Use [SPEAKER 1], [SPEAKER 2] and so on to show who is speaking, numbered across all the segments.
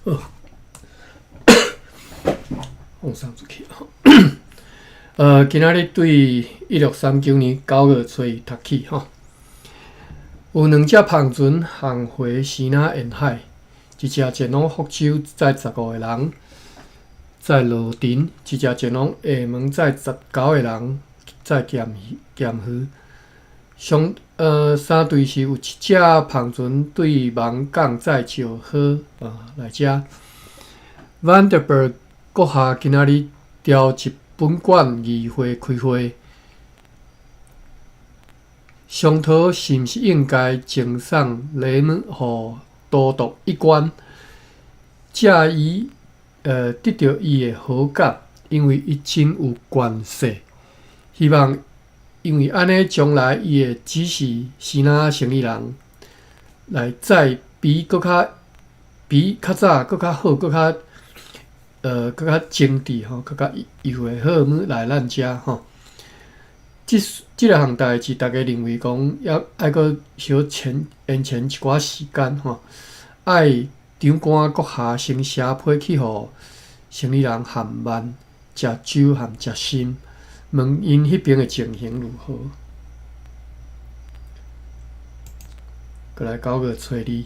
[SPEAKER 1] 好，放送出去。今仔日對1639年9月初一讀起吼，有兩隻帆船航回支那沿海，一隻前往福州載15個人，載羅藤；一隻前往廈門載19個人，載鹹鹹魚。上三隊是有一隻帆船對網港載石膏來遮。Vanderburg 閣下今仔日召集本管議會開會，商討是毋是應該贈送雷姆予都督一官，藉以得著伊的好感，因為伊真有權勢。希望因為按呢，將來伊會指示支那生意人來載比較早閣較好、閣較精緻吼、閣較油的貨物來咱遮吼。這個項代誌，大家認為講猶愛閣小延延前一寡時間吼，愛長官閣下先寫批去予生意人韓萬、食酒和食參，問𪜶彼爿的情形如何。閣來9月初2，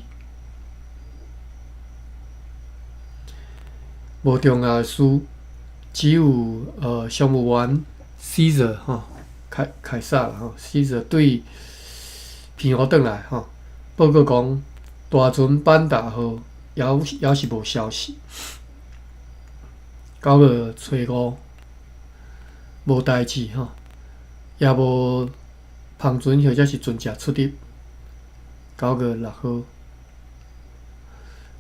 [SPEAKER 1] 無重要的事，只有商務員 Caesar 吼，凱凱撒啦吼，Caesar 對澎湖轉來吼，報告講大船班達號猶是無消息。9月初5，無代誌吼，也無帆船或者是船隻出入。9月6號，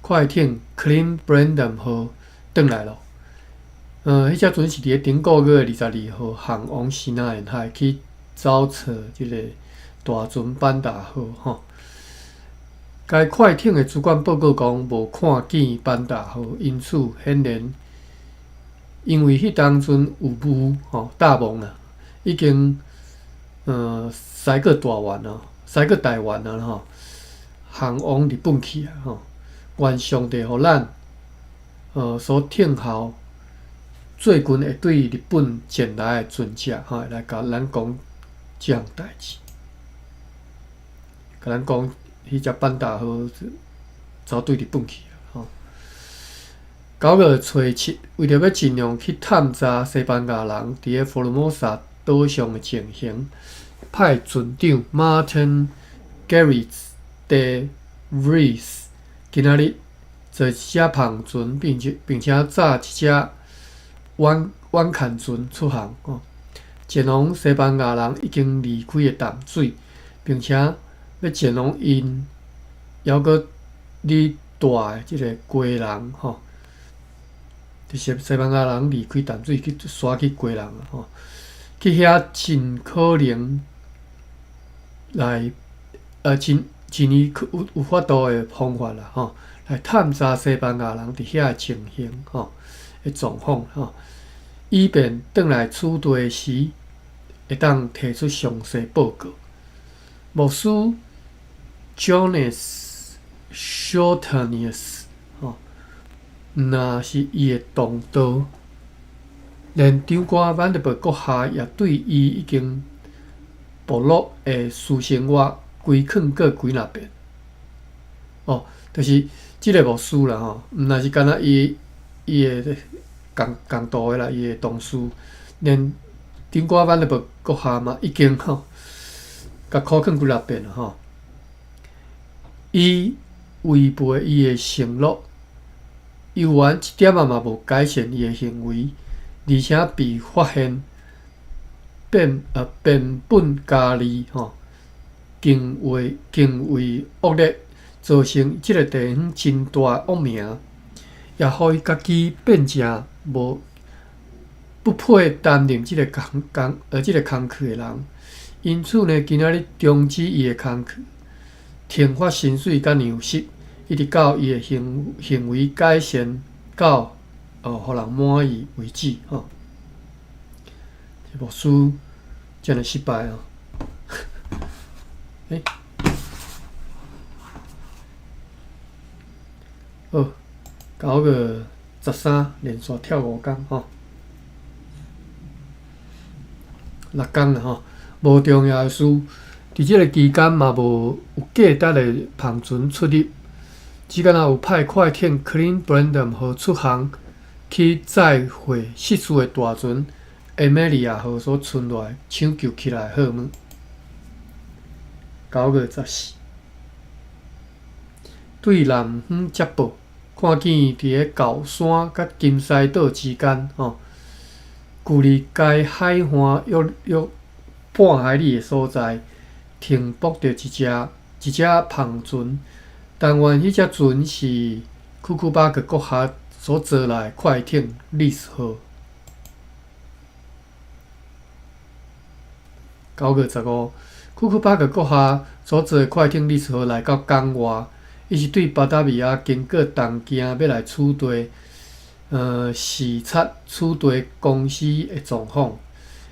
[SPEAKER 1] 快艇 Clean Brandon 號轉來咯。彼隻船是佇咧頂個月22號航往支那沿海去走揣這个大船班達號吼。該快艇的主管報告講，無看見班達號，因此顯然因為彼當陣有霧吼，大霧啊，已經駛過大灣啊，駛過台灣啊吼，航往日本去啊吼。願上帝予咱所聽候最近會對日本前來的船隻吼，來共咱講這項代誌，共咱講彼隻班達號走對日本去吼。9月初7，為著欲盡量去探查西班牙人佇咧福爾摩沙島上的情形，派船長 Martin Gerrits de Vries 今仔日坐一隻帆船，並且載一隻遠艦船出航吼，前往西班牙人已經離開的淡水，並且欲前往𪜶猶閣佇蹛的這个基隆吼，就是西班牙人離開淡水去徙去基隆吼，去遐盡可能來盡伊有法度的方法啦吼，來探查西班牙人佇遐的情形吼的狀況吼，以便轉來此地時會當提出詳細報告。牧師 Jonas Schottenius 吼，毋若是伊的同道，連長官萬德伯閣下也對伊已經暴露的私生活規勸過幾若遍。哦，就是這个牧師啦吼，毋若是干焦伊的共共道的啦，伊的同事，連長官萬德伯閣下嘛已經吼，共苦勸幾若遍了吼。伊違背伊的承諾，猶原一點仔嘛無改善伊的行為，而且被發現變本加厲吼，更為惡劣，造成這个地方真大的惡名，也予伊家己變成無不配擔任這个工課的人。因此呢，今仔日終止伊的工課，停發薪水佮糧食，一直到伊的行為改善到予人滿意為止吼。這牧師遮爾失敗哦。欸，好， 9月13，連續跳5工吼，6工啦吼，無重要的事。佇這個期間嘛無有價值的帆船出入，只敢若有派快艇 Klein Brandem 號出航去載貨失事的大船 Amelia 號所賰落來搶救起來的貨物。9月14，對南方接報，看見佇咧猴山佮金獅島之間，吼，距離該海岸約約半海里的所在，停泊著一隻帆船。但願彼隻船是庫庫巴克閣下所坐來的快艇麗斯號。9月15，庫庫巴克閣下所坐的快艇麗斯號來到港外，伊是對巴達維亞經過東京欲來此地，視察此地公司的狀況。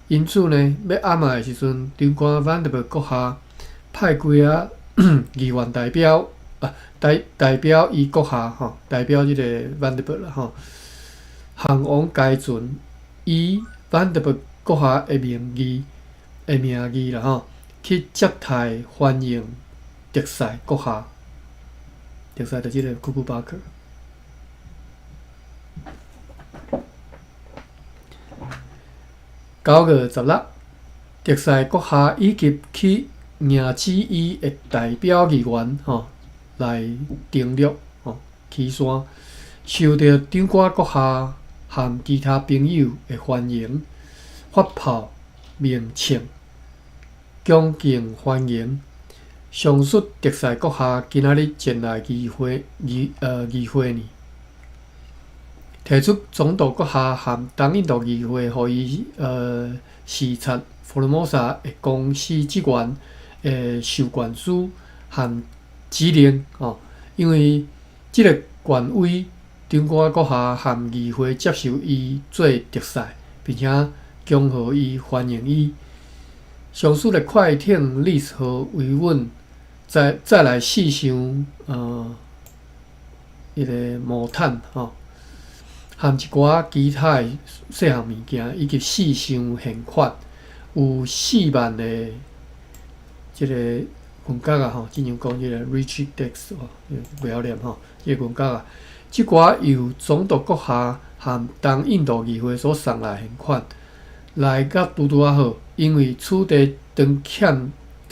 [SPEAKER 1] 因此呢，欲暗仔的時陣，長官范德伯閣下派幾个議員代表啊，代表伊閣下吼，代表這个范德伯啦吼，項王該船以范德伯閣下的名義啦吼，去接待歡迎特賽閣下，特賽就這个庫庫巴克。9月16，特賽閣下以及去迎接伊的代表議員吼來登陸吼岐山，受著長官閣下和其他朋友的歡迎，發炮鳴慶，恭敬歡迎。上述特賽閣下今仔日前來議會呢，提出總督閣下和東印度議會，予伊視察福爾摩沙的公司職員的授權書和指令吼，因為這个權威，長官閣下和議會接受伊做特使，並且恭賀伊、歡迎伊。上述的快艇麗斯號維穩再來四箱彼个毛毯吼，含一寡其他的細項物件，以及四箱現款，有4萬的這个銀角仔吼，之前講這个 Rijksdaler 吼，袂曉念吼，這个銀角仔，這寡由總督閣下和東印度議會所送來現款，來甲拄拄仔好，因為此地當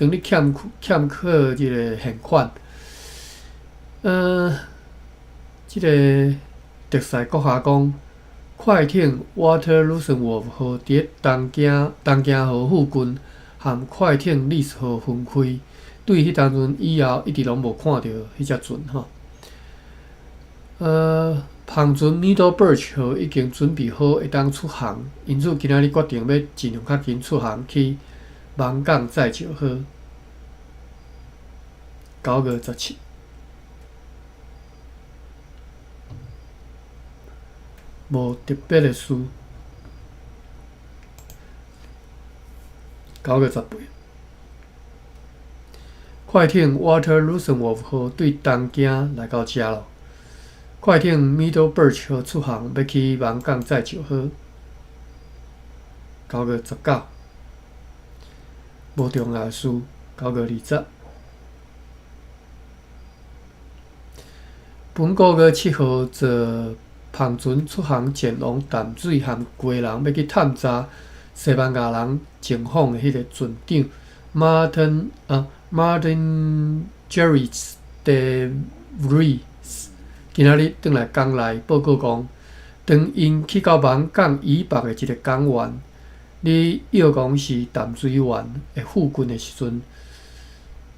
[SPEAKER 1] 咧欠缺這个現款，這个特使閣下講，快艇 Walter Rosenwolf 號佇咧東京號附近，和快艇麗斯號分開。對彼當陣以後，一直攏無看著彼隻船吼。帆船 Middleburg 號已經準備好會當出航，因此今仔日決定欲盡量較緊出航去網港載石號。9月17，無特別的事。9月18，快艇 Walter Rosenwolf 號對東京來到遮咯。快艇 Middleburg 號出航，欲去網港載石號。9月19，無重要的事。9月20，本個月7號坐帆船出航前往淡水和基隆，欲去探查西班牙人前往的彼个船長 Martin Gerrits de Vries，今仔日轉來港內報告講，當𪜶去到網港以北的一个港灣，你約講是淡水灣的附近的時陣，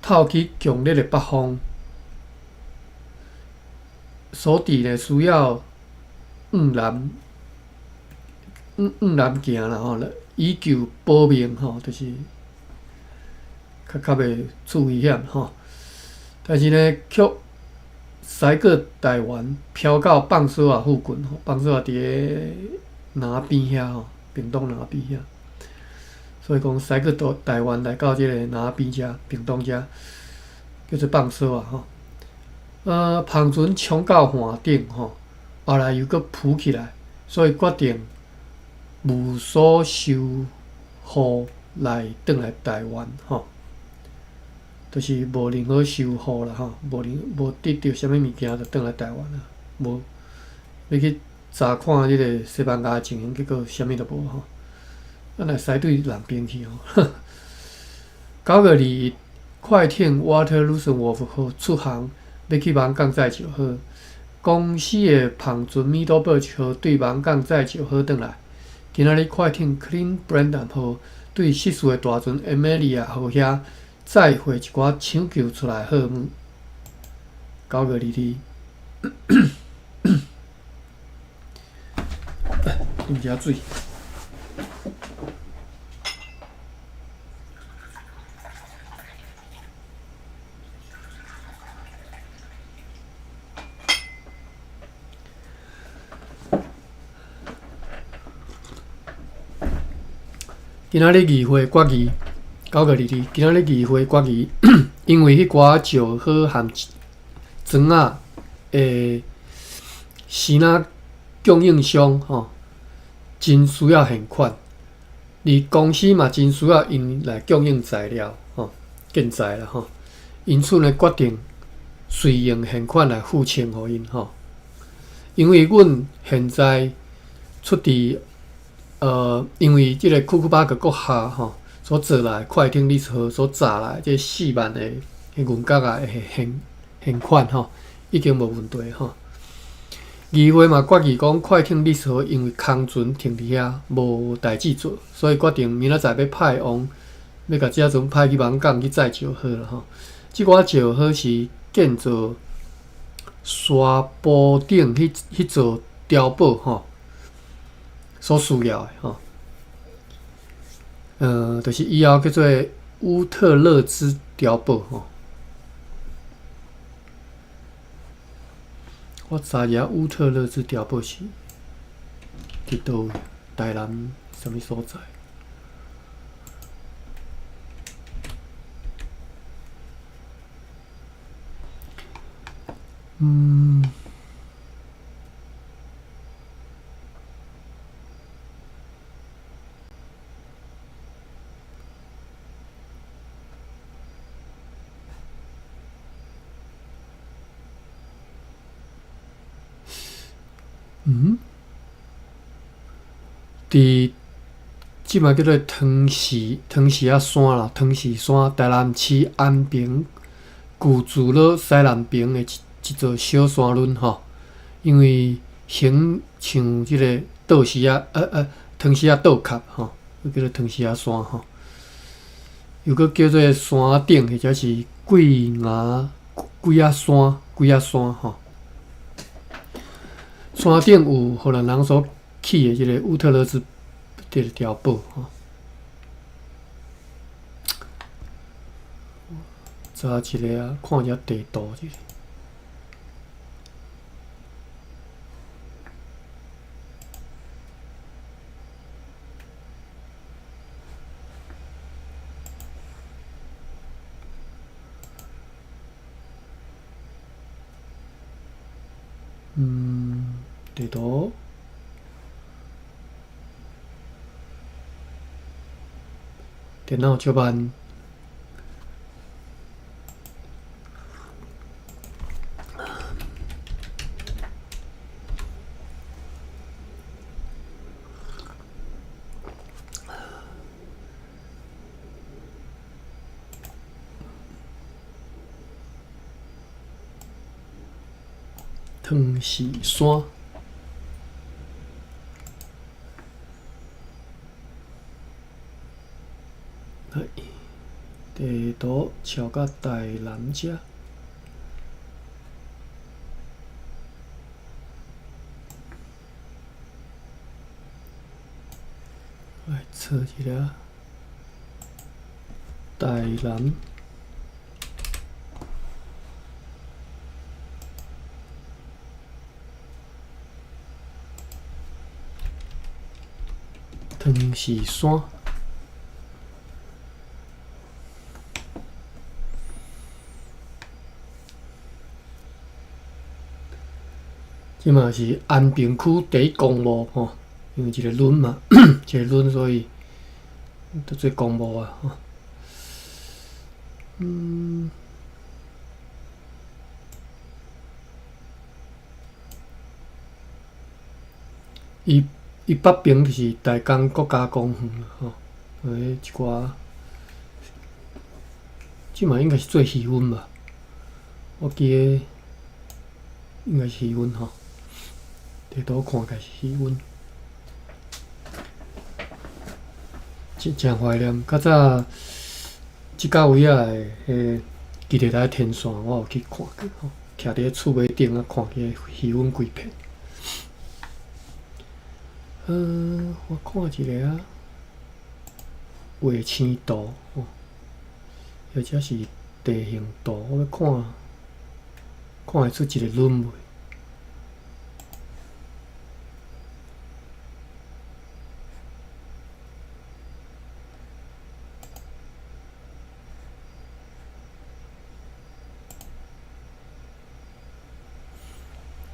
[SPEAKER 1] 透起強烈的北風，所致呢需要向南向南行啦吼，以求保命吼，就是較袂出危險吼。但是呢，卻駛過台灣，飄到放索仔附近吼，放索仔佇咧南邊遐吼，屏東南邊遐。所以講駛過台灣來到這个南邊遮，屏東遮，叫做放索仔吼。帆船衝到岸頂吼，後來又閣浮起來，所以決定無所收穫來轉來台灣吼，就是無任何收穫啦吼，無任無得著啥物物件就轉來台灣啦，無欲去查看這个西班牙的情形，結果啥物都無吼，咱會使對南邊去吼。9月21，快艇 Water Lussenwolf 號出航，欲去網港載石貨。公司的帆船 Middleburg 號對網港載石貨轉來。今仔日快艇 Klein Brandon 號對失事的大船 Amelia 號遐載貨一寡搶救出來的貨物。9月22，飲一下水。今仔日議會決議，9月22，今仔日議會決議，因為彼寡石貨和磚仔的生仔供應商吼，真需要現款，而公司嘛真需要𪜶來供應材料吼，建材啦吼，因此呢決定隨用現款來付清予𪜶吼，因為阮現在出佇因為這个庫庫巴克閣下吼所做來快艇利斯號所載來這4萬个銀角仔的現現款吼，已經無問題吼。議會嘛決議講，快艇利斯號因為空船停佇遐無代誌做，所以決定明仔載欲派往，欲共這船派去網港去載石貨啦吼。這寡石貨是建造沙坡頂彼彼座碉堡吼。所需要的吼，就是以後叫做烏特勒支碉堡吼。我查一下烏特勒支碉堡是佇佗位？台南啥物所在？佇這擺叫做湯匙湯匙仔山啦，湯匙山，台南市安平舊聚落西南爿的一一座小山崙吼，因為形像這个倒匙仔，湯匙仔倒殼吼，叫做湯匙仔山吼，又閣叫做山頂或者是鬼牙鬼仔山、鬼仔山吼。山頂有荷蘭人所起的這个烏特勒支這个碉堡吼。查一下啊，看一下地圖一下。地圖。電腦足慢。湯匙山。地圖撨到台南遮。來找一下台南。湯匙山。這嘛是安平區第一公墓吼，因為一個輪嘛，一個輪，所以就做公墓啊。吼，伊伊北爿就是大江國家公園吼，彼一寡，這嘛應該是做魚塭吧？我記得應該是魚塭吼，地圖看起來是魚塭。真誠懷念，較早這到位仔的彼基地台天線，我有去看過吼，徛佇咧厝尾頂啊，看彼個魚塭規片。我看一下啊，衛星圖吼，或者是地形圖，我欲看，看會出一個輪未？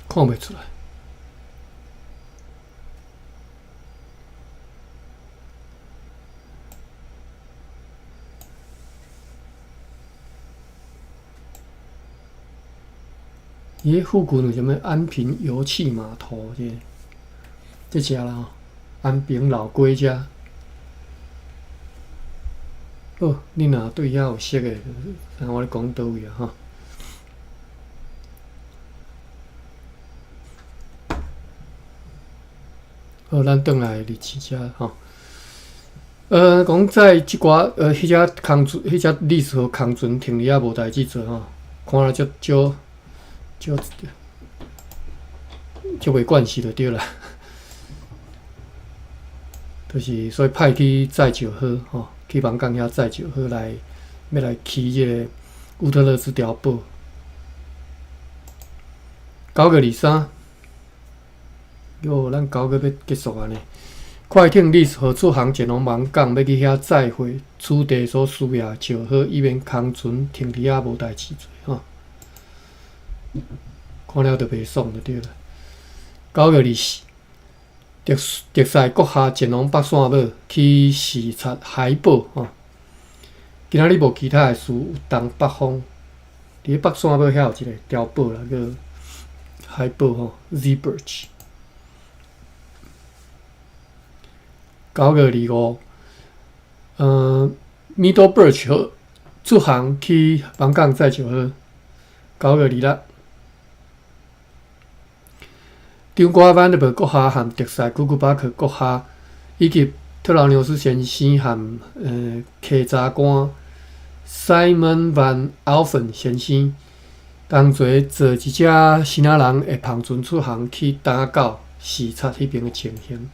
[SPEAKER 1] 看袂出來。伊彼附近有啥物安平油氣碼頭？這個，這遮啦吼，安平老街遮。好，你若對遐有熟的，知影我咧講佗位啊吼。好，咱轉來日期遮吼。講在這寡彼隻空船，彼隻歷史號空船停佇遐無代誌做吼，看來足足足足袂慣勢就對啦。就是所以派去載石號吼，去艋舺遐載石號來，欲來起這个烏特勒支碉堡。9月23，喲，咱9月欲結束啊呢。快艇歷史號出航前往艋舺，欲去遐載貨，此地所需要石號，以免空船停佇遐無代誌做吼。看了就袂爽就對啦。9月24，特特賽閣下前往北山堡去視察海寶吼。今仔日無其他的事，有東北風。佇咧北山堡遐有一個碉堡啦，叫海寶吼（Zeeburg）。9月25，Middleburg 號出航去艋舺載石號。9月26，長官范德堡閣下和特賽庫庫巴克閣下，以及特勞紐斯先生和稽查官 Simon Van Alphen 先生同齊坐一隻支那人的帆船出航去打狗視察彼爿的情形。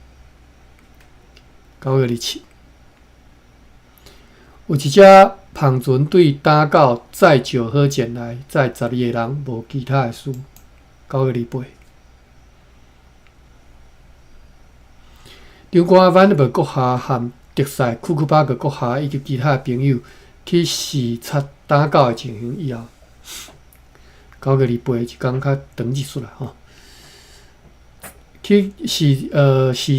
[SPEAKER 1] 9月27，有一隻帆船對打狗載石號前來，載12個人，無其他的事。9月28，長官范德堡閣下和特賽庫庫巴克閣下以及其他的朋友去視察打狗的情形以後，九月二八一工較長日出啦吼，去視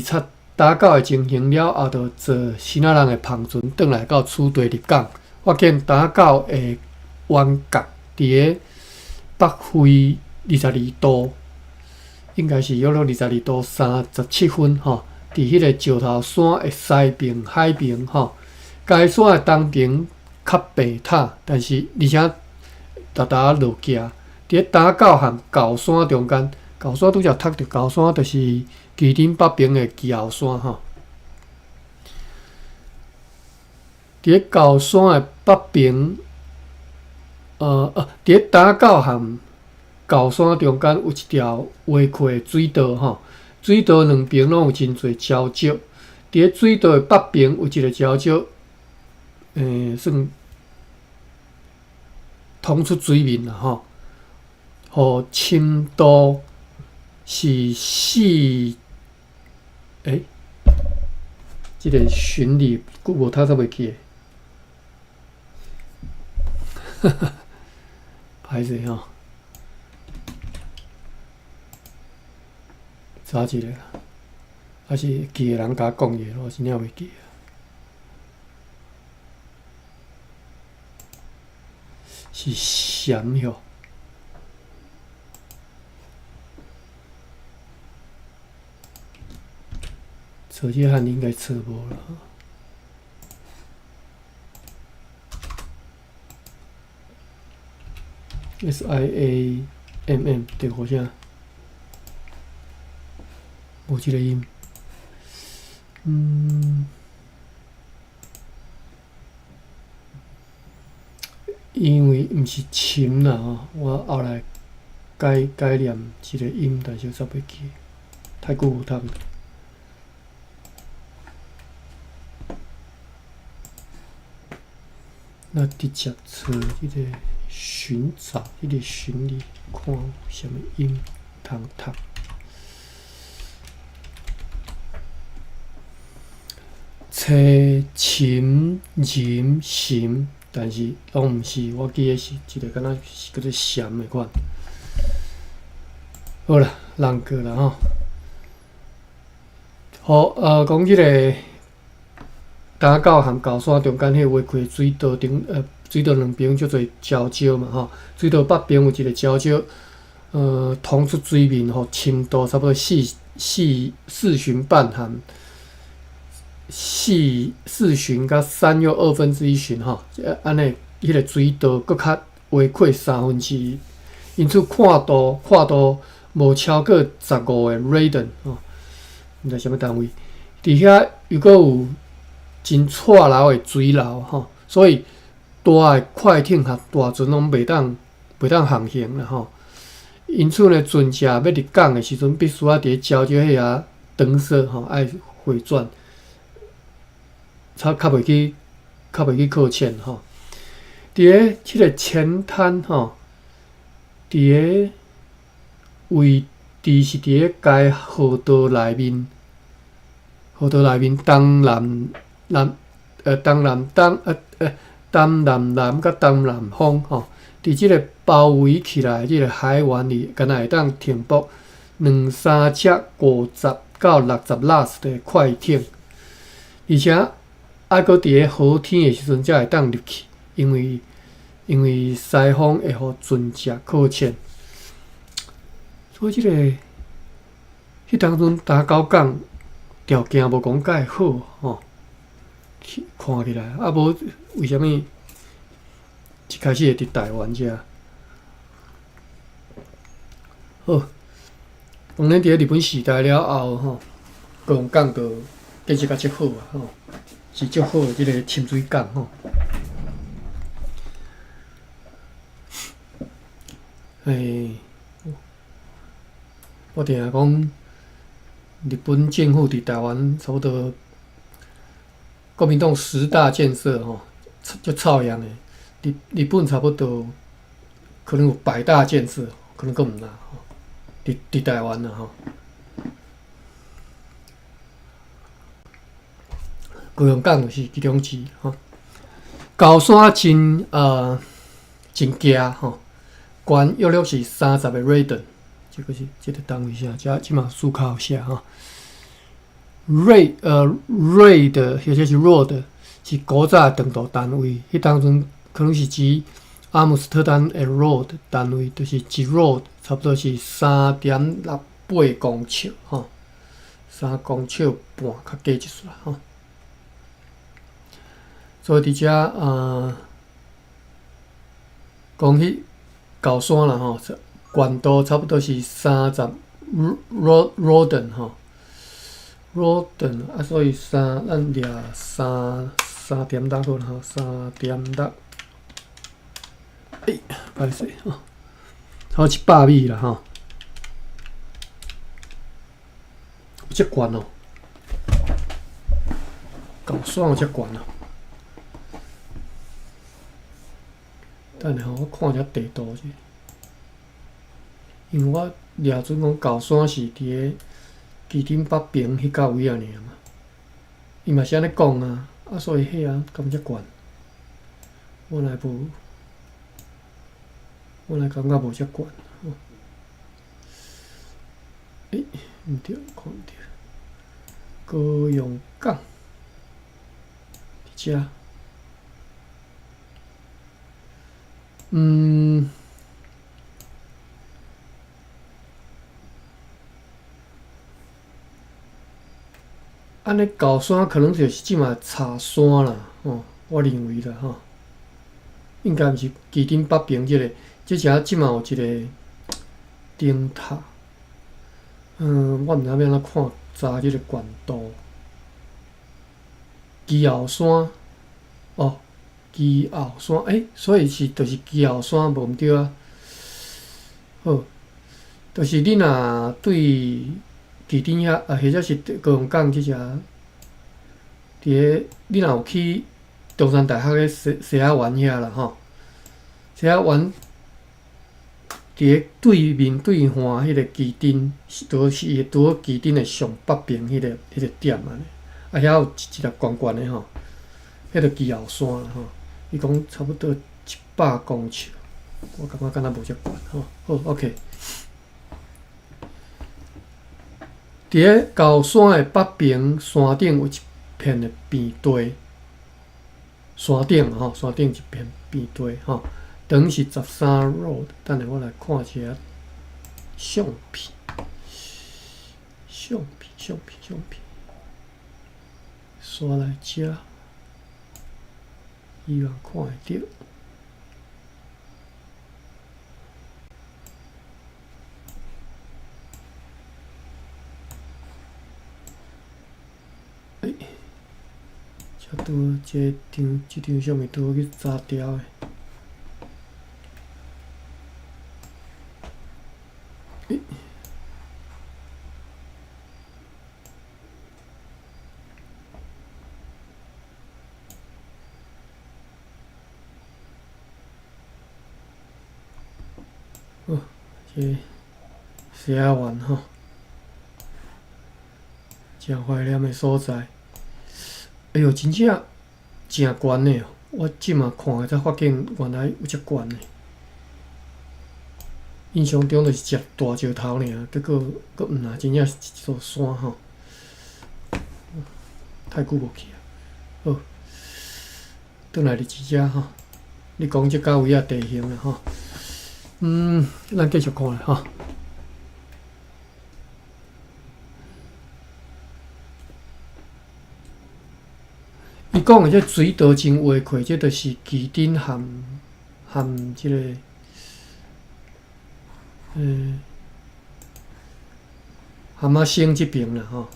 [SPEAKER 1] 察打狗的情形了後，就坐支那人的帆船轉來到此地入港，發現打狗的彎角佇个北緯22度，應該是約莫22度37分吼。佇彼个石頭山的西爿海邊吼，該山的東爿較平坦，但是而且沓沓落崎。佇咧打狗和鉤山中間，鉤山拄才讀著，鉤山就是旗津北爿的旗後山吼。佇咧鉤山的北爿，佇咧打狗和鉤山中間有一條畫闊的水道吼。水道兩爿攏有真濟礁石，佇咧水道的北爿有一个礁石，算通出水面啦吼，予深度是四，這个巡禮閣無讀煞袂記的，哈哈，歹勢吼。查一下啦，抑是會記的人共我講者，我真正袂記。是蟬哟。找這個漢字應該找無啦。SIAMM 對好啥？無這個音。因為毋是琴啦吼，我後來改改念一個音，但是我煞袂記，太久無讀。那直接找這個尋找這個尋字，看有啥物音通讀。找琴、人、神，但是攏毋是，我記得是一個敢若是叫做蟬的款。好啦，人過啦吼。好，講這個。呾仔溝和鉤山中間彼個劃開水道頂，水道兩邊足濟礁石嘛吼。水道北邊有一個礁石，通出水面，予深度差不多四四四尋半和四四尋佮三又1/2尋吼，按呢，彼個水道閣較劃開1/3，因此闊度闊度無超過15個 raden 吼，毋知啥物單位。佇遐又閣有真掣流的水流吼，所以大的快艇和大船攏袂當航行啦吼。因此呢，船隻欲入港的時陣，必須愛佇礁石彼遐轉踅吼，愛迴轉，才較袂去擱淺吼。佇咧這個淺灘吼，佇咧位置是佇咧該河道內面，河道內面東南。南東南東東南南佮東南方吼，佇這個包圍起來，這個海灣裡，敢若會當停泊兩三隻50到60 knots 的快艇，而且猶閣佇咧好天的時陣才會當入去，因為西風會予船隻擱淺，所以這個彼當陣呾仔溝港條件無講蓋好吼。看起來，啊無為啥物一開始會佇台灣遮？好，當然佇咧日本時代了後吼，高雄港就建設甲足好啊吼，是足好的這個深水港吼。欸，我定定講，日本政府佇台灣差不多。國民黨十大建設吼，足臭樣的。日日本差不多可能有百大建設，可能閣毋啦吼。佇台灣啦吼。高雄港就是其中之一吼。高山真崎吼，懸約略是30個 raden，這個是這個單位啥？這這嘛思考寫吼。 Rad 或者是 rod 是古早的長度單位，彼當陣可能是指阿姆斯特丹的 rod 單位，就是一 rod 差不多是3.68公尺吼，3公尺半較加一絲啦吼。所以佇遮講彼高山啦吼，懸度差不多是30 roden 吼。Roden 啊，所以三咱掠三三點六好啦吼，三點六，欸，歹勢吼，差不多100米啦吼，有遮懸哦，高山有遮懸哦。等下吼，我看一下地圖者，因為我掠準講高山是佇咧旗津北爿彼角位仔爾嘛，伊嘛是按呢講啊，啊所以彼仔敢遮懸？我來無，我來感覺無遮懸。欸，毋對，看毋著。高雄港佇遮。按呢高山可能就是這馬柴山啦，吼，我認為啦，吼，應該毋是旗津北爿這个，這遮這馬有一个燈塔，我毋知欲按怎看查這个懸度。旗後山，哦，旗後山，所以是就是旗後山無毋對啊。好，就是你若對旗津遐，啊，或者是高雄港這只，佇个你若有去中山大學个西仔灣遐啦吼，西仔灣佇个對面對岸彼个旗津，拄好是伊拄好旗津的上北邊彼个點按呢，啊遐有一粒懸懸的吼，彼个旗後山啦吼，伊講差不多100公尺，我感覺敢若無遮懸吼，好 OK。佇个高山的北爿山頂有一片的平地，山頂吼，山頂一片平地吼，長是13 rod。等下我來看一下相片，相片，相片，相片，煞來遮，希望看會著。這拄這張這張相片拄好去查著的。好，這西仔灣吼，誠懷念的所在。哎喲，真正誠懸的哦！我這馬看才發現，原來有遮懸的。印象中就是一大石頭爾，結果閣毋若真正是一座山吼。太久無去啊，好，轉來佇這吼。你講這到位仔地形啦吼。咱繼續看啦吼。伊講的這水道真畫闊，這就是旗津和這个，蛤仔省這爿啦吼。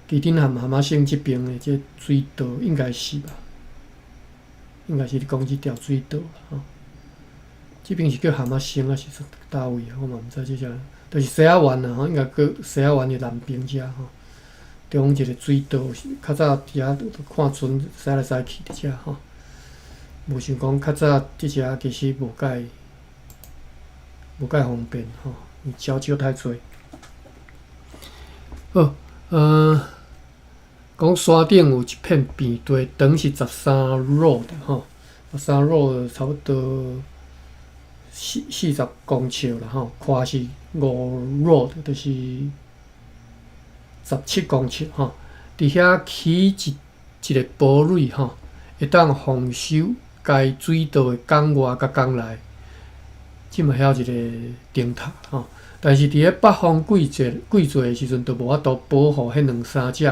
[SPEAKER 1] 旗津和蛤仔省這爿的這水道應該是吧？應該是咧講這條水道啦吼。這爿是叫蛤仔省抑是說佗位啊？我嘛毋知這只，就是西仔灣啦吼，應該閣西仔灣的南邊遮吼。中一個水道，較早佇遐看船駛來駛去佇遮吼，無想講較早這遮其實無蓋方便吼，因為鳥少太濟。好，講山頂有一片平地，長是13 rod 吼，13 rod 差不多40公尺啦吼，寬是5 rod，就是17公尺吼，佇遐起一個堡壘吼，會當防守該水道的港外佮港內，這嘛遐有一個燈塔吼。但是佇咧北方季節的時陣，就無法度保護彼兩三隻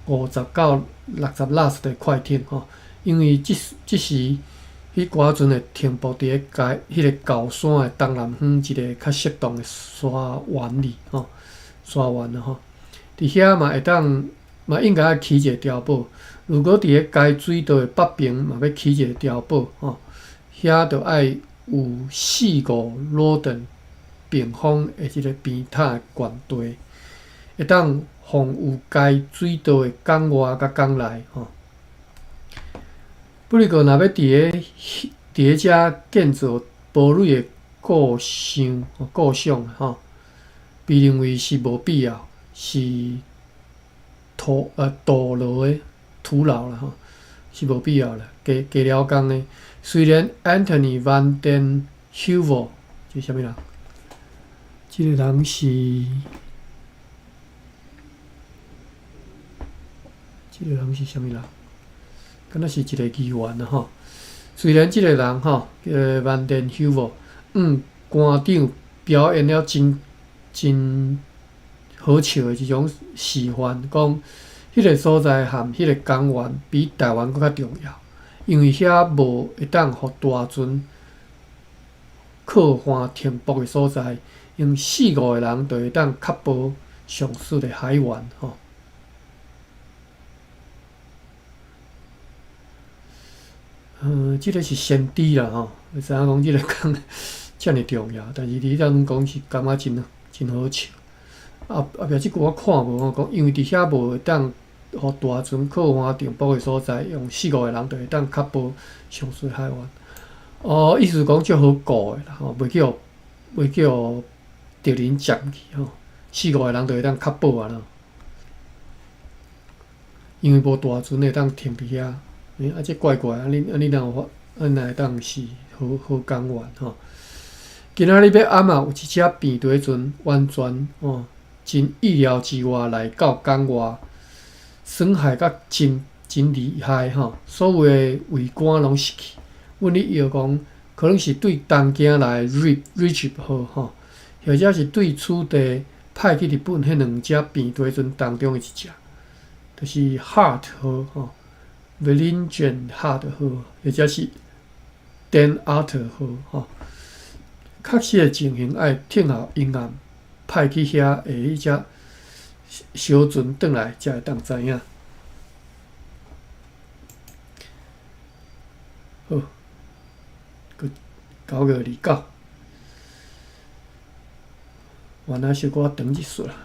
[SPEAKER 1] 50到60 last 的快艇吼，因為這時彼寡船會停泊佇咧該彼个高山的東南方一个較適當的沙灣裡吼，沙灣啊吼。佇遐嘛會當嘛應該愛起一个碉堡。如果佇咧該水道的北爿嘛欲起一个碉堡吼，遐著愛有四五羅頓平方的這个邊塔的懸地，會當防禦該水道的港外佮港內吼。不過，若欲佇咧遮建造堡壘的構想吼，被認為是無必要，是徒勞的徒勞啦吼，是無必要啦，加了工的。雖然 Anthony van den Heuvel 這啥物人？這个人是，這个人是啥物人？敢若是一个議員啊吼。雖然這个人吼，叫 Van den Heuvel，官長表演了真真好笑的一種示範，講彼个所在和彼个港灣比台灣閣較重要，因為遐無會當予大船靠岸停泊的所在，用四五個人就會當確保上述的海員吼。這个是先知啦吼，會知影講這个講遮爾重要，但是佇彼當講是感覺真真好笑。後後壁這句我看無吼，講因為佇遐無會當予大船靠岸停泊的所在，用四五個人就會當確保上述海員。哦，意思講足好顧的啦吼，袂去予敵人佔去吼，四五個人就會當確保啊啦。因為無大船會當停佇遐。欸，啊，這怪怪，啊你啊你若有法，啊若會當是好好港灣吼。今仔日欲暗啊，有一隻平底船完全吼，真意料之外來到港外，損害甲真真厲害吼，所有的桅杆攏失去。阮咧臆講，可能是對東京來 RIP 號吼，或者是對此地派去日本彼兩隻平底船當中的一隻，就是 Hart 號吼。Vlingen Hart 號，或者是 Den Otter 號吼，確實的情形愛聽候英岸派去遐的彼隻小船轉來，才會當知影。好，閣9月29，原來小可長一撮啦。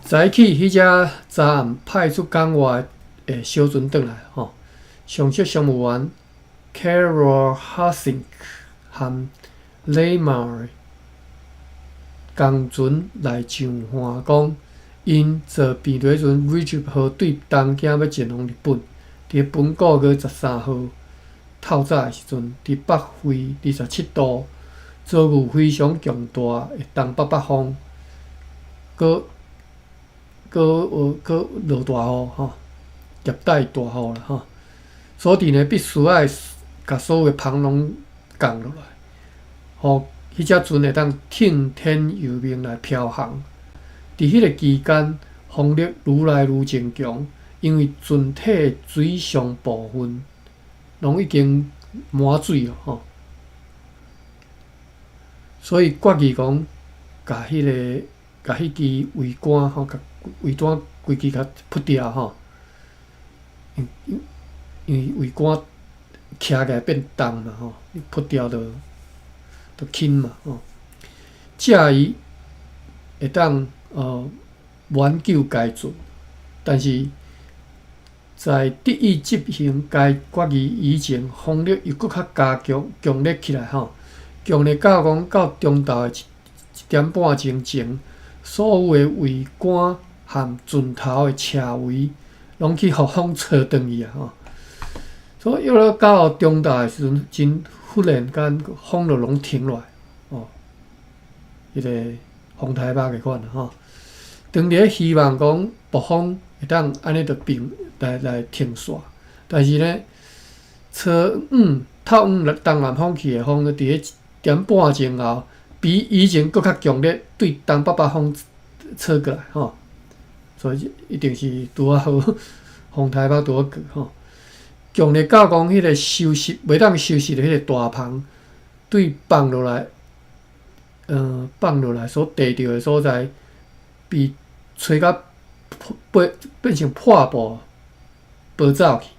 [SPEAKER 1] 早起彼隻昨暗派出港外的小船轉來吼，上述商務員 Carel Hassink 和 Lemar 仝船來上岸講，𪜶坐平底船 Rijp 號對東京欲前往日本，佇本個月13號透早的時陣，佇北緯27度遭遇非常強大的東北北風，閣閣閣落大雨吼。夾帶大雨啦吼，所以呢，必須愛共所有的帆攏降落來，予彼隻船會當聽天由命來飄航。佇彼個期間，風力愈來愈增強，因為船體的水上部分攏已經滿水了吼，所以決議講，共彼个共彼支桅杆吼，共桅杆規支共撲掉吼。因因為桅杆徛起來變重嘛吼，你撲掉就就輕嘛吼。藉伊會當挽救該船，但是在得以執行該決議以前，風力又閣較加強強烈起來吼，強烈到講到中晝的1點半鐘前，所有的桅杆和船頭的斜桅攏去予風吹轉去啊！吼，所以約到中晝的時陣，真忽然間風就攏停落來，哦，彼个風颱目的款吼。當咧希望講暴風會當按呢就平來來停煞，但是呢，初五透五東南風起的風，佇咧1點半鐘後，比以前閣較強烈，對東北北風吹過來吼。所以一定是拄仔好風颱目拄仔過吼，強烈到講彼個收拾袂當收拾的彼個大帆，對放落來，放落來所硩著的所在，被吹甲破變成破布，飛走去。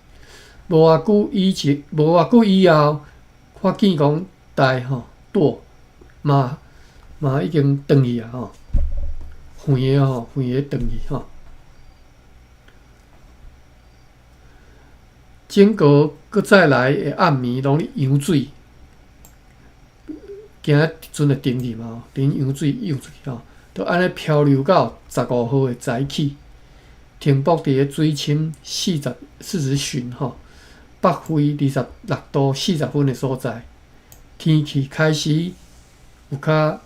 [SPEAKER 1] 無偌久以前，無偌久以後，發現講台吼舵嘛嘛已經斷去啊吼，遠的吼，遠的斷去吼。整個閣再來的暗暝攏咧揚水，驚船會沉去嘛，伫揚水揚出去吼，就按呢漂流到15號的早起，停泊佇咧水深40尋吼，北緯26度40分的所在，天氣開始有較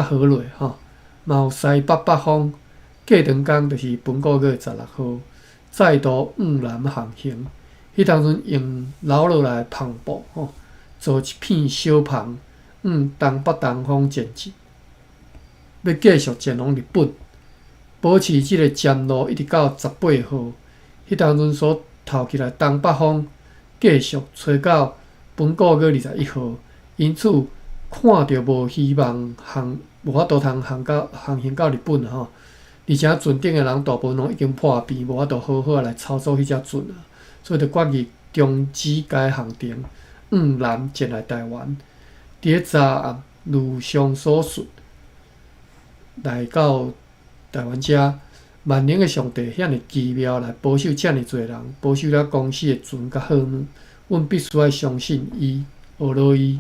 [SPEAKER 1] 好落吼，嘛有西北北風。過長工就是本個月16號，再度往南航行。彼當陣用留落來帆布吼，做一片小帆，向東北東方前進，欲繼續前往日本。保持這个尖路一直到18號，彼當陣所透起來東北風繼續吹到本個月21號，因此看著無希望航，無法度通航到航行到日本吼。而且船頂的人大部分攏已經破病，無法度好好來操作彼隻船啊，所以就決議終止該航程，往南前來台灣。佇咧昨暗，如上所述，來到台灣遮，萬能的上帝遐爾奇妙來保守遮爾濟人，保守了公司的船佮貨物，阮必須愛相信伊，學落伊。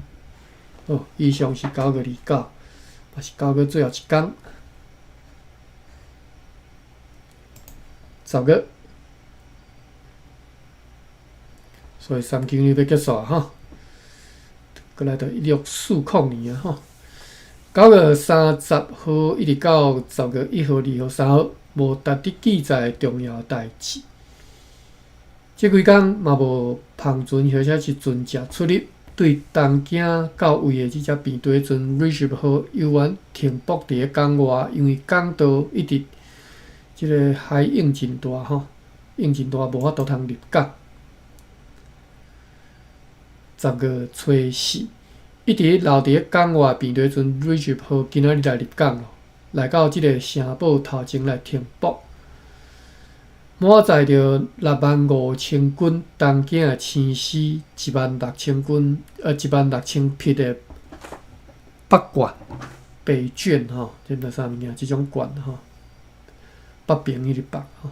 [SPEAKER 1] 好，以上是9月29，嘛是九月最後一工。十月，所以三更日欲結束啊！吼，閣來到1640年啊！吼，9月30號一直到10月1號、2號、3號，無值得記載的重要代誌。這幾工嘛無帆船或者是船隻出入，對東京到位的這隻平地船 Richard 號猶原停泊佇咧港外，因為港道一直。這个海湧真大吼，湧真大，無法度通入港。10月初四，一直留佇咧港外平地船 Richard 號今仔日來入港咯，來到這个城堡頭前來停泊，滿載著6萬5千斤東京的青絲，1萬6千斤，1萬6千匹的北卷、北卷吼，這毋知啥物件，這種卷吼。北爿彼个北吼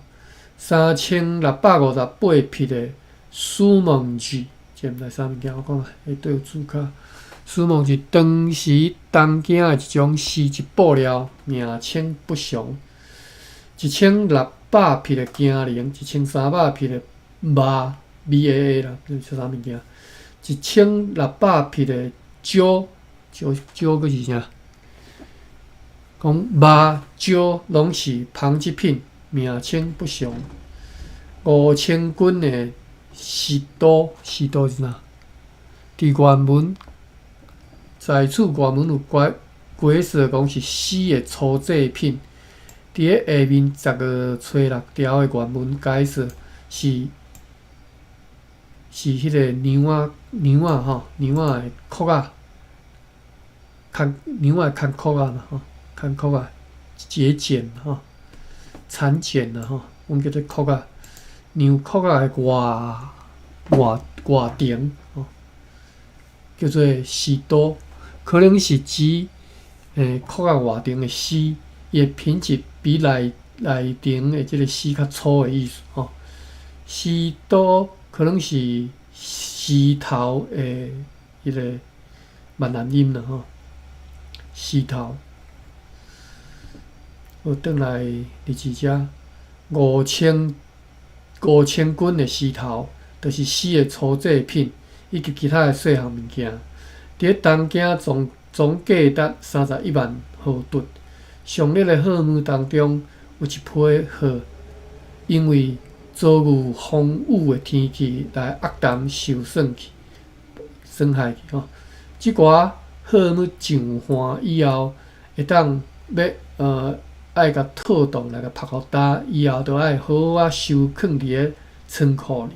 [SPEAKER 1] ，3658匹的蘇夢字，這毋知啥物件，我看下底有注卡。蘇夢是當時東京的一種絲質布料，名稱不詳。1600匹的金鈴，1300匹的馬 B A A 啦，這是啥物件？1600匹的蕉，蕉蕉閣是啥？講麻蕉攏是紡織品，名稱不詳。5000斤的絲刀，絲刀是啥？佇原文在此原文有解解釋講是絲的粗製品。佇咧下面10月初6條的原文解釋是是彼个娘仔娘仔吼，娘仔的殼仔，牽娘仔的牽殼仔嘛吼。牽殼仔，節儉吼，產儉啊吼，阮叫做殼仔，娘殼仔的外外外層吼，叫做絲刀，可能是指殼仔外層的絲，伊的品質比內內層的這个絲較粗的意思吼。絲刀可能是絲頭的彼个閩南音啦吼，絲頭。好，轉來日子遮，5000斤的絲頭，就是絲的粗製品，以及其他的細項物件。佇咧東京總總價值31萬荷盾。上列的貨物當中，有一批貨因為遭遇風雨的天氣來壓淡受損去、損害去吼。這寡貨物上岸以後，會當欲愛共套當來共曝予焦，以後就愛好好仔收囥佇咧倉庫裡，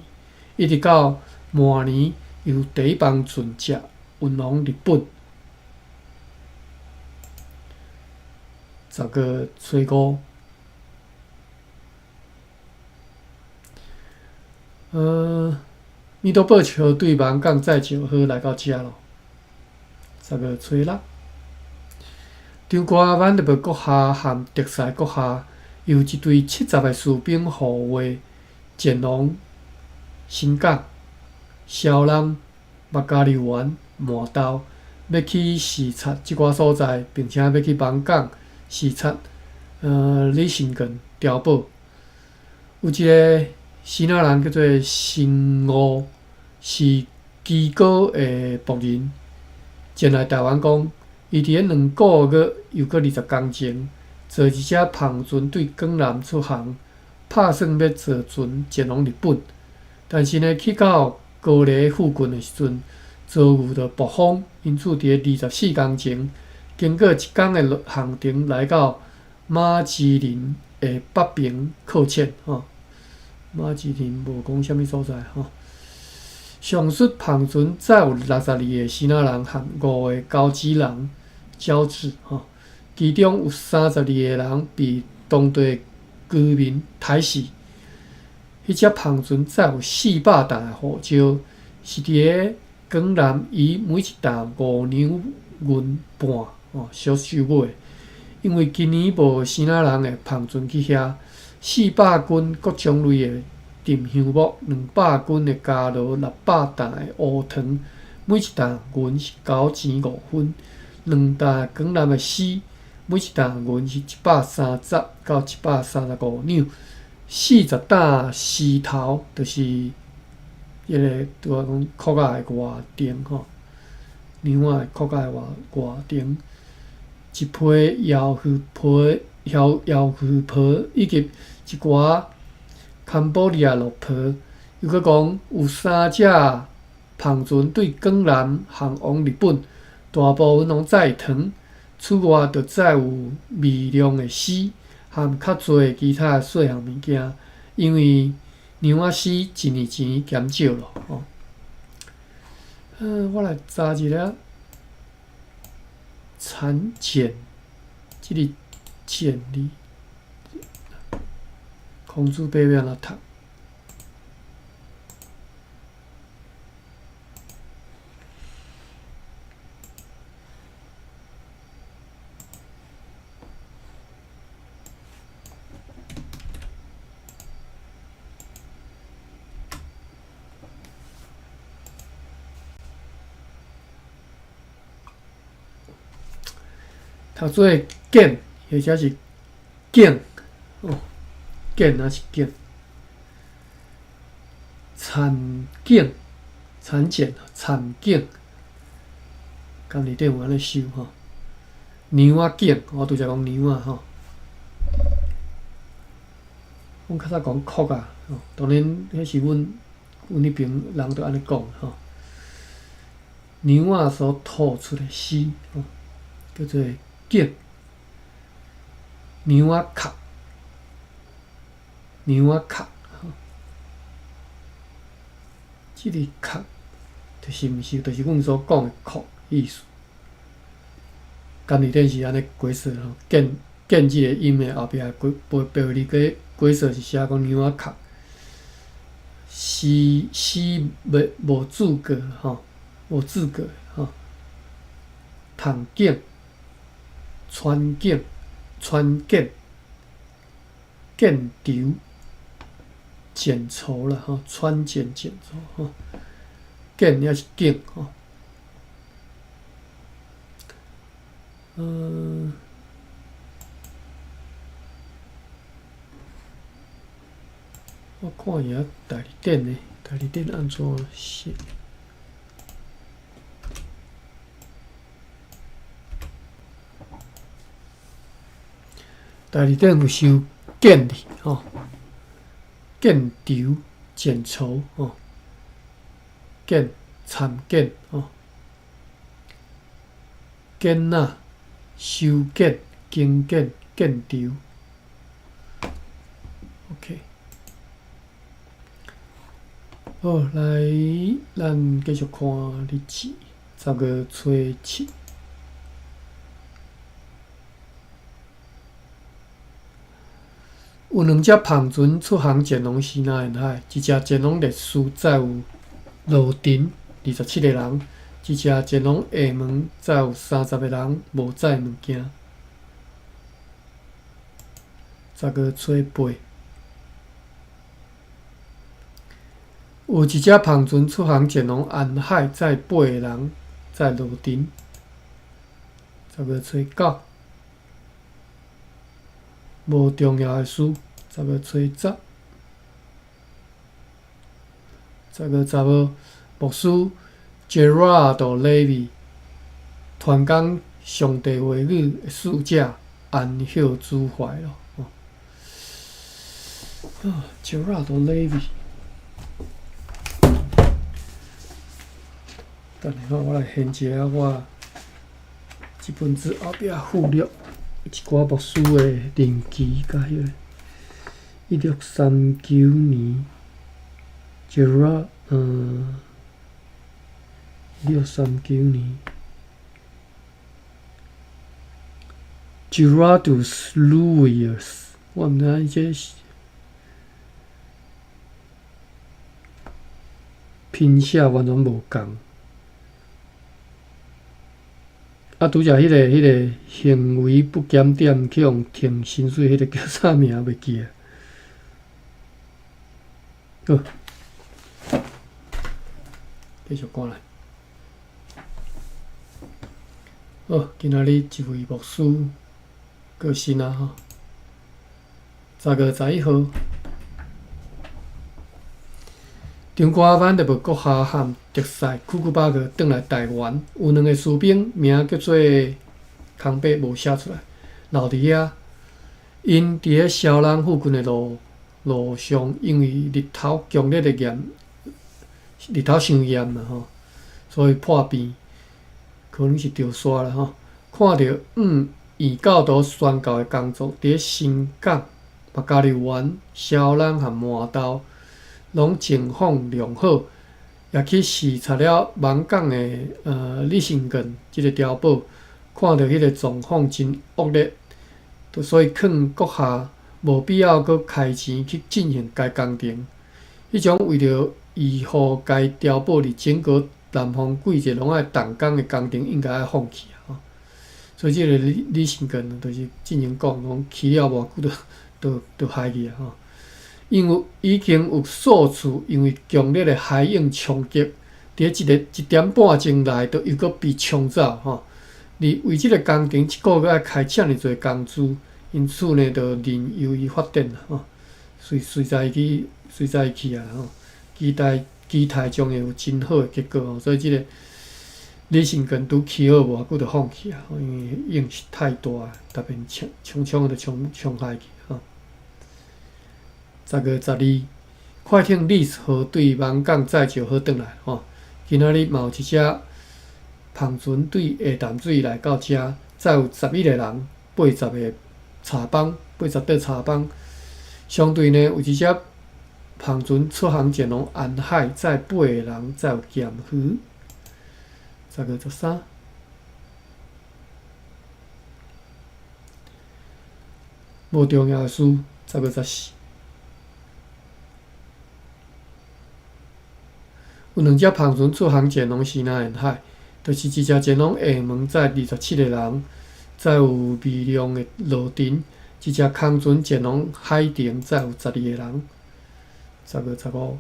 [SPEAKER 1] 一直到明年由第一班船隻運往日本。10月初五，米多堡橋對網港載石號來到遮咯。10月初六。張國萬特閣下和德賽閣下由一隊70个士兵護衛前往新港、蕭朗、麥加利園、麻豆，欲去視察這寡所在，並且欲去網港視察李新根碉堡。有一个支那人叫做新吳，是基高的僕人，前來台灣講。伊佇咧2个月又閣20工前，坐一隻帆船對江南出航，拍算欲坐船前往日本。但是呢，去到高麗附近的時陣，遭遇著暴風，因此佇咧24工前，經過一工的航程，來到馬芝林的北爿擱淺。吼，馬芝林無講啥物所在吼。上述帆船載有62個支那人和5個交趾人，交趾吼，其中有32個人被當地居民刣死。彼隻帆船載有400擔的胡椒，是佇咧江南以每一擔5兩銀半哦所收買。因為今年無支那人的帆船去遐，400斤各種類的沉香木，200斤的咖羅，600擔的烏糖，每一擔銀是9錢5分；2擔江南的絲，每一擔銀是130到135兩；40擔絲頭，就是彼个拄仔講擴仔的外層吼，娘仔的擴仔的外外層，一批搖魚皮、搖搖魚皮，以及一寡坎波利亞綠皮。又閣講有三隻帆船對江南航往日本，大部分攏載糖，此外，就載有微量的絲含較濟其他細項物件，因為娘仔絲一年前減少咯。吼，我來查一下蠶繭，這个繭字，孔子伯欲按怎讀？讀做簡或者是簡哦，簡抑是簡？蠶繭、蠶繭、蠶繭，敢字典有按呢收吼？娘仔繭，我拄才講娘仔吼。阮較早講擴仔，吼，當然彼是阮阮彼爿人就按呢講吼。娘仔所吐出的絲，吼，叫做繭。娘仔殼，娘仔殼，吼，這个殼就是毋是就是阮所講的殼意思。敢字典是按呢解釋吼，繭繭這个音的後壁過白白字解解釋是寫講娘仔殼，絲絲袂無注過吼，無注過吼，筒繭、穿繭、穿繭、繭軸、剪绸啦吼，穿剪剪绸吼，繭抑是繭吼。我看一下代字典呢，代字典按怎寫？代字典有收繭字吼，繭軸、剪绸吼，繭、蠶繭吼，繭仔、修剪、經剪、繭軸。OK，好，來，咱繼續看日誌，10月初7。有兩隻帆船出航前往西南沿海，一隻前往烈士載有羅陳27個人，一隻前往廈門載有30個人，無載物件。10月初8，有一隻帆船出航前往安海，載8個人，載羅陳。10月初9。無重要的事，10月初10，10月10號，牧師 Gerard Levy 傳講上帝話語的使者安歇主懷咯。啊，Gerard Levy。等下我來現一下我這本書後壁附錄一寡牧師的日期，佮彼个1639年，Gerard，1639年，Gerardus Louis，我毋知影這是拼寫完全無仝。啊，拄才彼个行為不檢點去予停薪水，彼个叫啥名袂記啊？好，繼續看來。好，今仔日一位牧師過身啊！吼，10月11號，長官范德伯閣下和特賽庫庫巴克轉來台灣，有兩个士兵名叫做康伯，無寫出來，留佇遐。𪜶佇咧蕭人附近的路路上，因為日頭強烈的炎，日頭傷炎啦吼，所以破病，可能是著沙啦吼。看著異教徒宣教的工作，佇咧新港、麥加利灣、蕭人和麻豆，攏情況良好，也去視察了網港的李成根這个碉堡，看著彼个狀況真惡劣，所以勸閣下無必要閣開錢去進行該工程。彼種為著維護該碉堡佇整個南方季節攏愛動工的工程，應該愛放棄啊！所以這个李成根就是進前講講起了無偌久就害去啊！吼。因為已經有數次因為強烈的海湧衝擊，佇咧一个一點半鐘內，就又閣被沖走吼。而為這个工程一个月愛開遮爾濟工資，因此呢，就任由伊發展吼，隨隨在伊去，隨在伊去啊吼。期待將會有真好的結果吼。所以這个李成根拄起好無偌久就放棄啊，因為湧是太大，特別衝衝衝就衝衝海去吼。10月12，快艇李斯號對網港載石號轉來吼。今仔日嘛有一隻帆船對下淡水來到遮，載有11個人，80個柴枋，80塊柴枋。相對呢，有一隻帆船出航前往安海，載8個人，載有鹹魚。10月13，無重要的事。10月14。有兩隻帆船出航前往西南沿海，就是一隻前往廈門載27個人，載有微量的螺鈿；一隻空船前往海澄，載有12個人。10月15，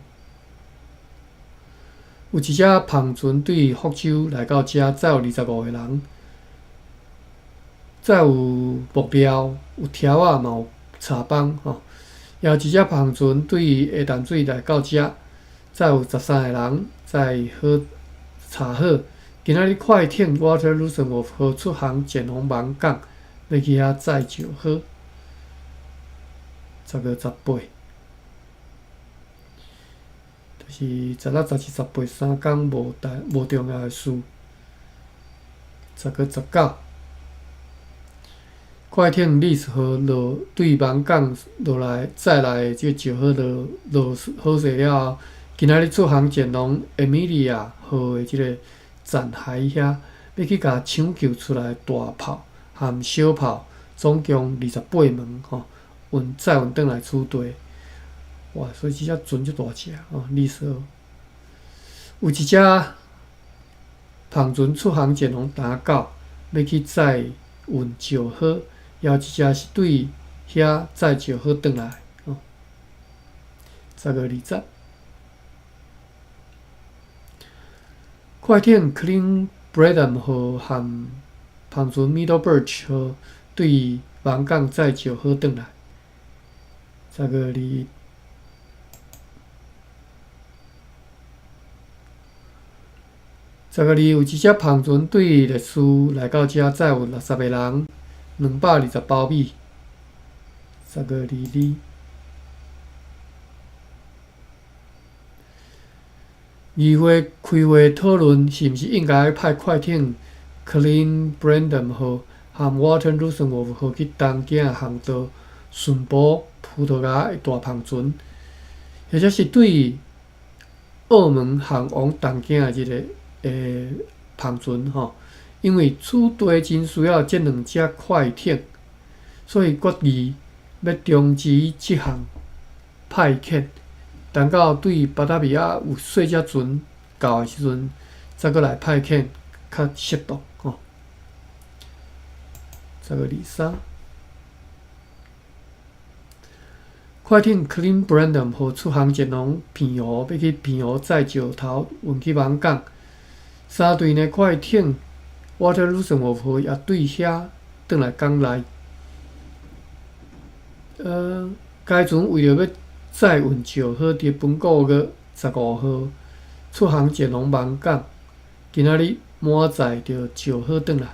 [SPEAKER 1] 有一隻帆船對福州來到遮，載有25個人，載有木料、有條仔，嘛有柴枋吼。也有一隻帆船對下淡水來到遮。載有13個人，載好柴好。今仔日快艇 Water Lucenwolf 號出航前往網港，欲去遐載石號。10月18，就是16、17、18三工無大無重要的事。10月19，快艇李斯號落對網港落來載來的這個石號落落好勢了後。今仔日出航前往艾米莉亞號的這个殘骸遐，欲去共搶救出來大炮和小炮，總共28門吼，運載運轉來此地。哇！所以這隻船足大隻吼，李斯號。有一隻帆船出航前往打狗，欲去載運石號，也有一隻是對遐載石號轉來吼。10月20。快艇 Clean Bradham 號和帆船 Middle Birch 號對網港載石號轉來。10月21， 10月2有一隻帆船對列斯來到遮，載有60個人，220包米。10月22。議會開會討論是毋是應該派快艇 Klein Brandem 號和 Walter Rosenwolf 號去東京的航道巡捕葡萄牙的大帆船，或者是對澳門航往東京的這个帆船吼，因為此地真需要這兩隻快艇，所以決議欲終止這項派遣。等到對巴達維亞有細隻船到的時陣，再閣來派遣較適當吼。10月23，快艇 Klein Brandem 號出航前往澎湖，欲去澎湖載石頭運去網港。三隊的快艇 Walter Rosenwolf 號也對遐轉來港內。該船為著欲載運石好，佇本個月15號出航前往網港，今仔日滿載著石好轉來。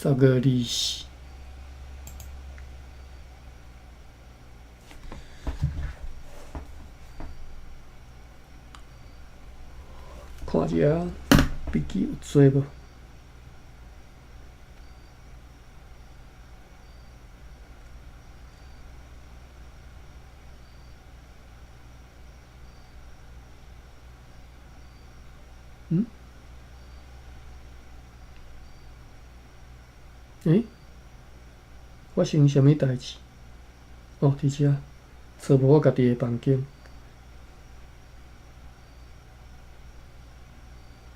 [SPEAKER 1] 10月24，看一下筆記有濟無？嗯？欸？發生啥物代誌？哦，佇遮，找無我家己的房間。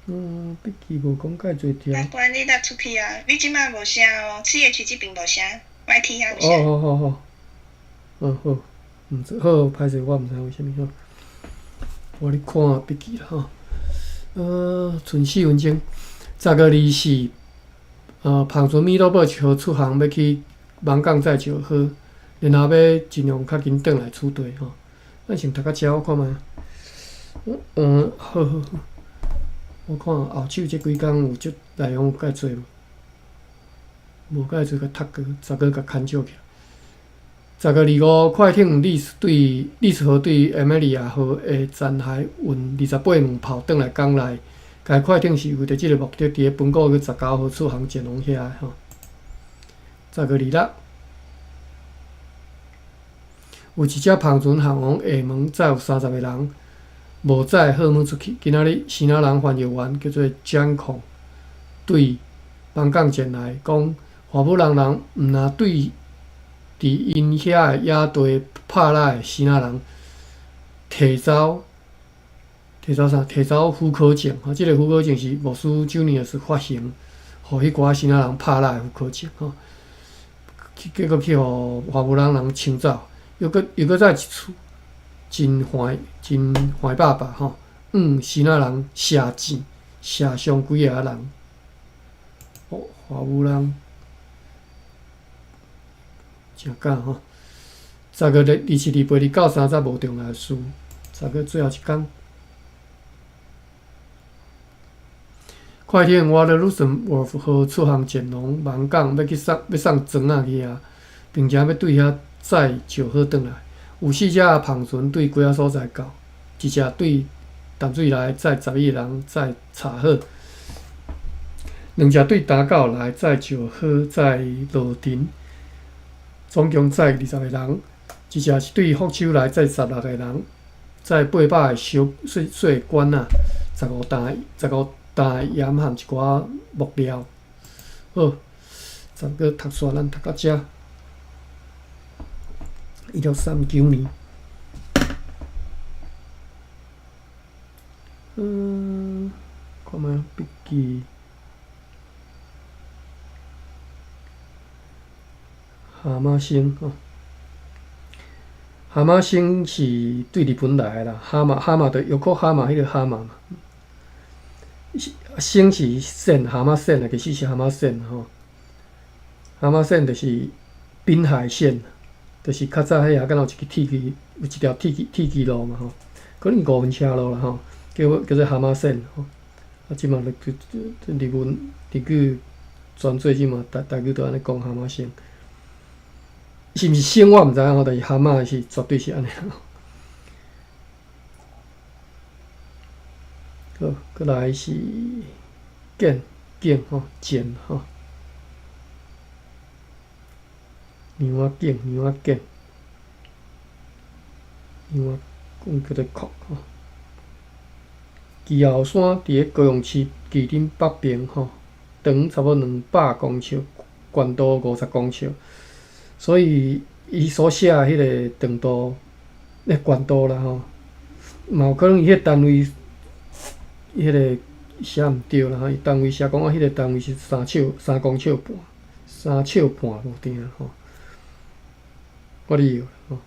[SPEAKER 1] 筆記無講介濟條。
[SPEAKER 2] 阿關，你搭出去啊？你這擺無聲哦，CH 這邊無聲，YT 遐有聲。
[SPEAKER 1] 哦，好好好。嗯好，毋知好歹勢，我毋知為啥物吼。我咧看筆記啦吼。賰4分鐘，10月24，帆船米洛堡一號出航，欲去網港載石好，然後欲盡量較緊轉來此地吼。咱先讀到遮，我看覓。好好好，我看後手這幾工有這內容有介濟無？無介濟，共讀過，十月共牽少起來。10月25，快艇麗斯對麗斯號對艾米莉亞號的殘骸運28門炮轉來港內。該快艇是為著這个目的，佇咧本個月19號出航前往遐的吼。10月26，有一隻帆船航往廈門，載有30個人，無載貨物出去。今仔日，支那人翻譯員叫做蔣孔，對網港前來講，華府人人毋若對佇𪜶遐的野地拍獵的支那人提走。提走啥？提走許可證，吼，這个許可證是牧師 Junius 發行，予彼寡支那人拍獵的許可證，吼。結果去予華府人人搶走，又閣再一次，真煩真煩巴巴吼，支那人射箭射傷幾个人，哦，華府人誠敢吼。10月27、28、29、30無重要事，十月最後一工。快艇 Walter Rosenwolf 號出航前往網港，欲去送欲送磚仔去遐，並且欲對遐載石好轉來。有四隻帆船對幾仔所在到，一隻對淡水來載11個人載柴好，兩隻對打狗來載石好載羅田，總共載20個人。一隻是對福州來載16個人，載800個小細細罐仔，15擔15擔鹽和一寡木料。好，十月讀煞，咱讀到遮。1639年。看覓筆記。蛤蟆星吼，蛤蟆星是對日本來的啦，蛤蟆蛤蟆就玉可蛤蟆彼个蛤蟆嘛。星是線，蛤蟆線啊，其實是蛤蟆線吼。蛤蟆線就是濱海線，就是較早彼下敢若有一支鐵支有一條鐵軌路嘛吼，可能五分車路啦吼，叫做蛤蟆線吼。啊，這馬就日文日語轉做這馬台語就按呢講蛤蟆線，是毋是省我毋知影吼，但是蛤蟆是絕對是按呢。好，閣來是建景吼，建吼，娘仔景，娘仔景，娘仔講叫做擴吼。旗後山佇咧高雄市旗津北邊吼，長差不多200公尺，懸度50公尺，所以伊所寫的彼个長度，咧懸度啦吼，嘛有可能伊彼個單位，彼个寫毋對啦吼，伊單位寫講啊，彼個單位是三尺3公尺半，3尺半無定吼，我理吼，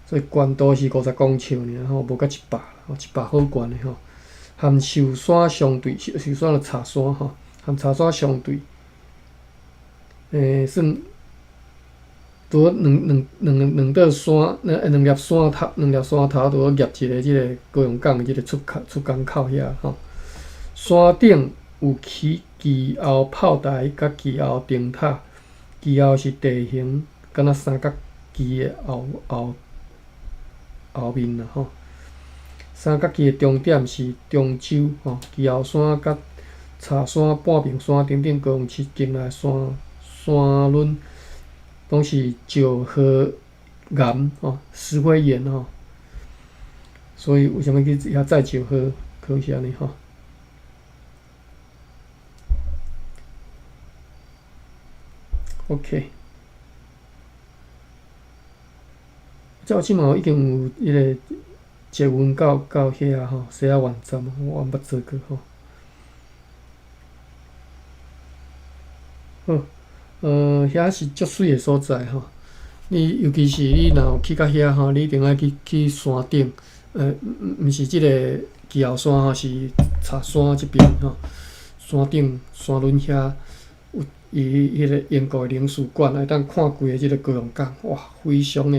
[SPEAKER 1] 所以懸度是50公尺爾吼，無到一百，吼一百好懸的吼。含壽山相對，壽山就柴山吼，含柴山相對，算拄好兩兩兩兩道山，兩粒山頭，兩粒山頭拄好夾一个這个高雄港的這个出港口遐吼。山頂有起旗後炮台佮旗後燈塔，旗後是地形，敢若三角旗的後面啦吼。三角旗的終點是中州吼，旗後山佮柴山、半屏山等等高雄市境內山崙，攏是石灰岩吼，石灰岩吼。所以為啥物去遐載石灰，可能是按呢吼。OK，這這嘛已經有彼个捷運到遐吼，西仔灣站，我毋捌坐過吼。好，遐是足媠的所在吼。你尤其是你若有去到遐吼，你一定愛去山頂，毋是這个旗後山吼，是柴山這邊吼。山頂山崙遐有伊彼个英國的領事館，會當看規个這个高雄港，哇，非常的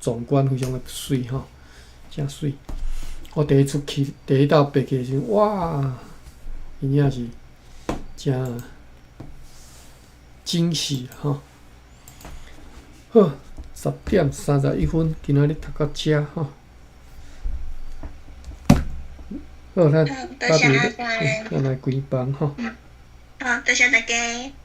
[SPEAKER 1] 壯觀，非常的媠吼，誠媠。我第一次去，第一道爬去的時陣，哇，真正是誠驚喜吼。好，10點31分，今仔日讀到遮吼。好，咱
[SPEAKER 2] 多謝阿三，
[SPEAKER 1] 咱來關房吼。
[SPEAKER 2] 好，多謝大家。